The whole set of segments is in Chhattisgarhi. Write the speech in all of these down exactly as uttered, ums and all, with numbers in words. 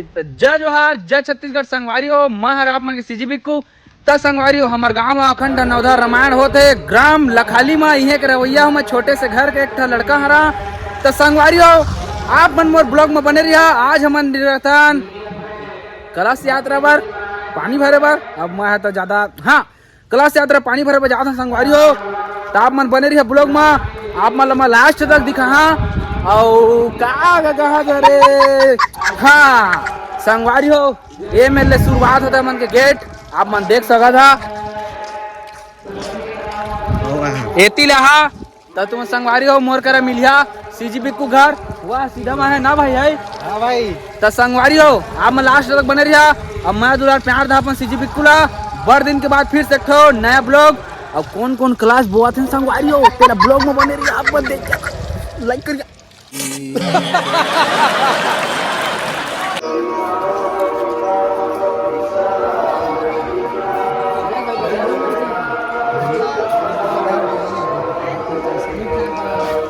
जय जोहार, जय छत्तीसगढ़ संगवारी हो, मैं हर आप मन के सीजी बिक्कू। त संगवारी हो, हमर गांव म अखंड नवधा रामायण होथे, ग्राम लखाली म। इहें के रवैया हूं मैं, छोटे से घर के एक ठा लड़का हरा। त संगवारी हो, आप मन मोर ब्लॉग म बने रहिया। आज हमन रहतन कलश यात्रा बर, पानी भरे बर। अब मैं ह तो ज्यादा, हाँ, कलश यात्रा पानी भरे बर जात हन संगवारी हो। त आप मन बने रहिया ब्लॉग म, आप मन ल मैं लास्ट तक दिखाहा। अउ का, का कहा जा रे, हाँ संगवारी हो, ये मेर ले शुरुआत होता है मन के गेट, आप मन देख सकत हा। एती ले हा, त तुम संगवारी हो, मोर करा मिलिया सीजी बिक्कू घर। वाह, सीधा मा है ना भाई, है? हाँ भाई। त संगवारी हो, आप मन लास्ट तक बने रहिया। अब मैं दुलार प्यार दा अपन सीजी बिक्कू ला। बड़ दिन के बाद फिर से एक ठो नया ब्लॉग। अब कौन कौन कलश बोआत हे संगवारी हो, तेला ब्लॉग में बने रहिया, आप मन देख के लाइक करिया।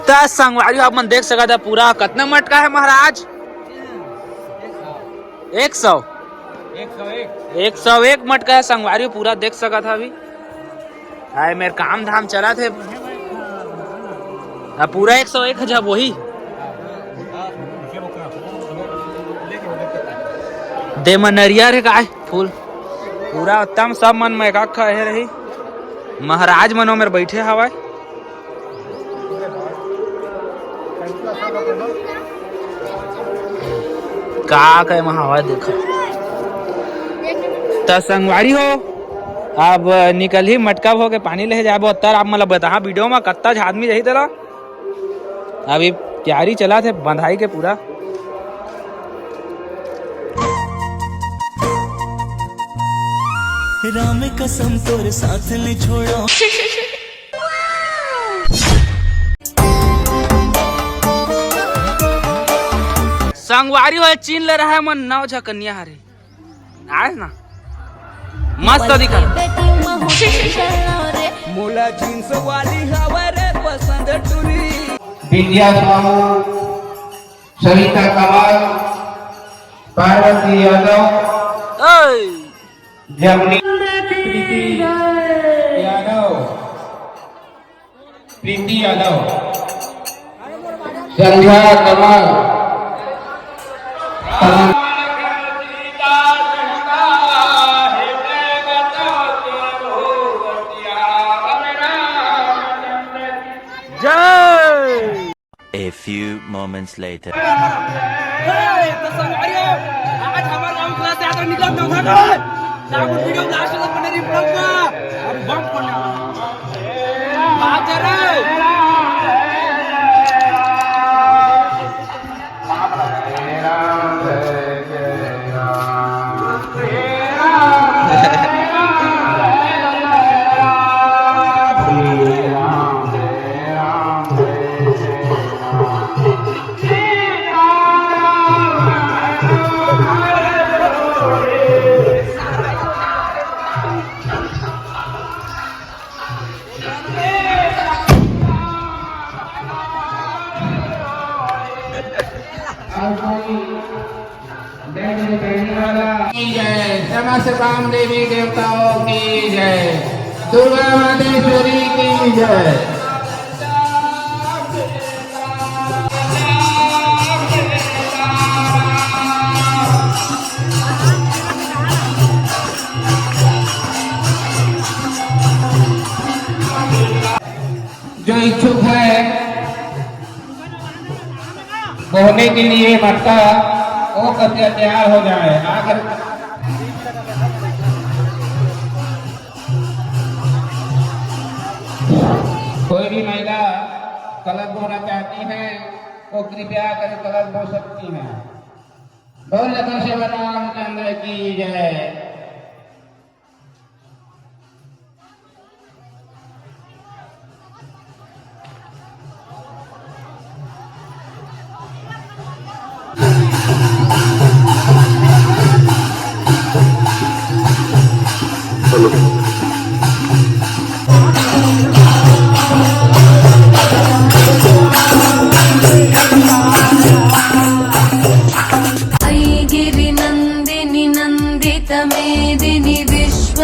त संगवारी हो, आप मन देख सकत ह पूरा कतना मटका है महाराज, एक सौ, एक सौ एक मटका है संगवारी हो, पूरा देख सकत ह अभी। हाय, मेर काम धाम चलत हे। अब पूरा एक सौ एक जब वही दे म नरियर हे काय फूल, पूरा उत्तम सब मन में एकाक हे रही। महाराज मनो मेर बैठे हवय। का कहे म हवा देखा। त संगवारी हो, अब निकलही मटका भो के पानी ले जाबो। तर आप मन ल बताहा वीडियो म कत्ता झ आदमी जाही तेला। अभी तैयारी चलत हे बंधाई के पूरा। राम कसम तोर साथ नहीं छोड़ा। संगवारी हो, चीन ले रहा है मन नौ झकनिया हरे। आए ना, मस्त दिखा। मोला जींस वाली हवा रे पसंद टुरी। विद्या साहू, सविता कमल, पार्वती यादव, ओए। जमनी प्रीति यादव, प्रीति यादव, संध्या कमल, जय। A few moments later. ए, तो संगवारी हो, आज हमार गांव कलश यात्रा निकलत नवधा का। आप वीडियो लास्ट तक बने रही ब्लॉग में। अरे बम फोड़ना। बात कर रहे। की जय, समस्त काम देवी देवताओं की जय, दुर्गा मातेश्वरी की जय। जो इच्छुक है बोने के लिए मटका, वो कृपया तैयार हो जाए। आखिर कोई भी महिला कलश बोना चाहती हैं, वो कृपया कर कलश बो सकती हैं। बोल लखन सेवा रामचंद्र की जय। तमेदिनी विश्व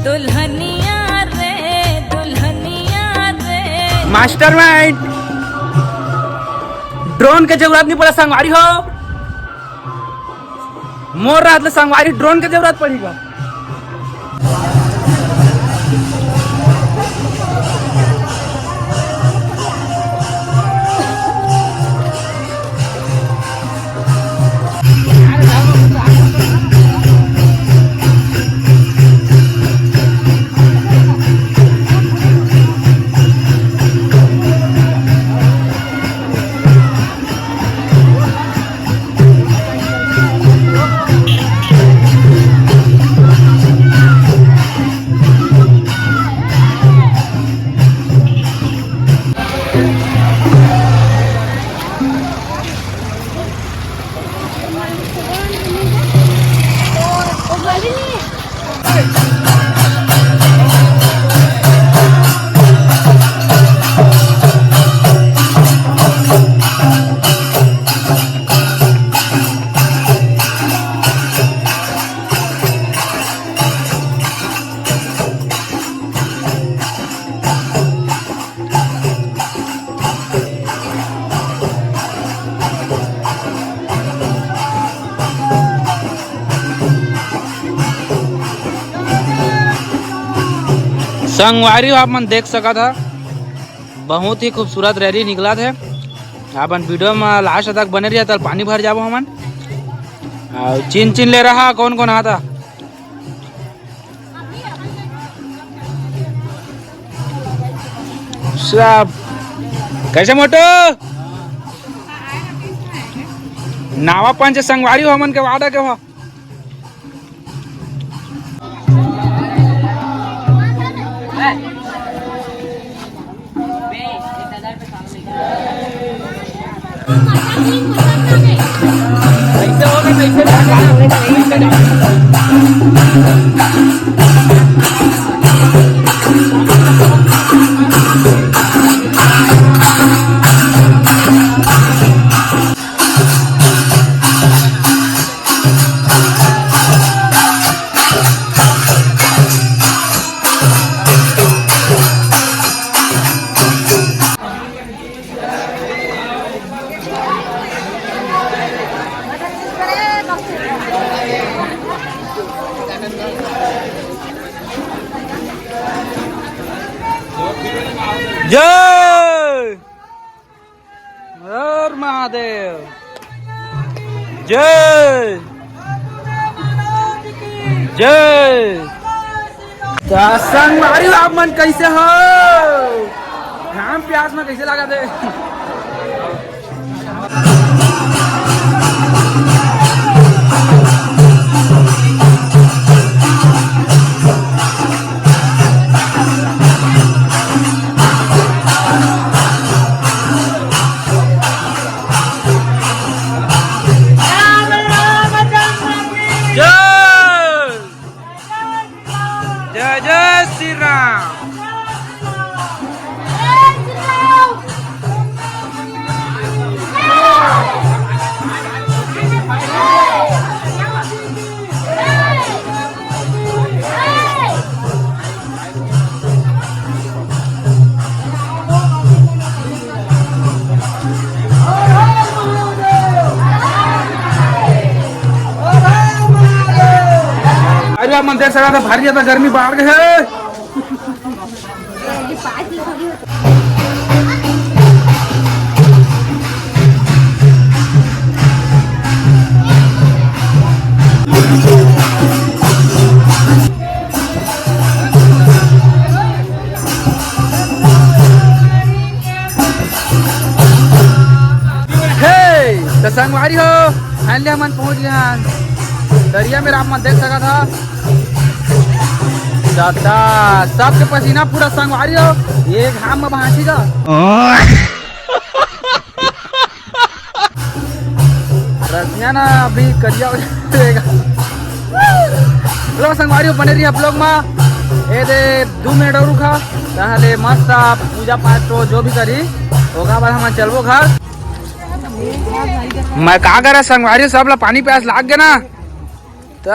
दुल्हनिया रे, दुल्हनिया रे। मास्टरमाइंड, ड्रोन के जरूरत नहीं पड़ा संगवारी हो। मोर रात ले संगवारी ड्रोन के जरूरत पड़ी गा। संगवारी हो, आप मन देख सकत ह, बहुत ही खूबसूरत रैली निकलत हे। अपन वीडियो में लास्ट तक बने रहिए, तल पानी भर जाबो हमन। अउ चिन चिन ले रहा, कौन कौन आता? सब कैसे मोटो? नावा पंच संगवारी हो हमन के वादा के हो। जय हर महादेव। जय जय। त संगवारी हो, आप मन कैसे हो? घाम प्यास में कैसे लागत हे? जय जय जय श्री राम। अरे, आप मन देख सकत ह, भारी ज्यादा गर्मी बाढ़ गे हे। हे, त संगवारी हो, finally हमन पहुंच गे हन दरिया में। आप मन देख सकत ह, दादा, सबके पसीना पूरा संगवारी हो, एक घाम में भांसी गा। रसिया ना अभी करिया हो जाएगा। लो संगवारी हो, बने रही आप लोग मा। ए दे दू मिनट और रुका, ताहले मस्त आप पूजा पाठ तो जो भी करी, ओकर बाद हम चलबो घर। मैं का करा संगवारी, सब ला पानी प्यास लाग गे ना। त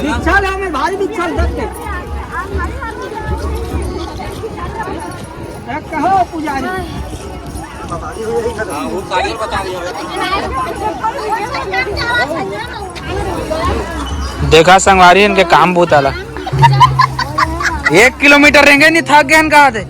बिच्छल है, मैं भारी बिच्छल देख के। ए, कहो पुजारी। देखा संगवारी, इनके काम बूता ला। एक किलोमीटर रेंगे नहीं, थक गए इनका हाथे।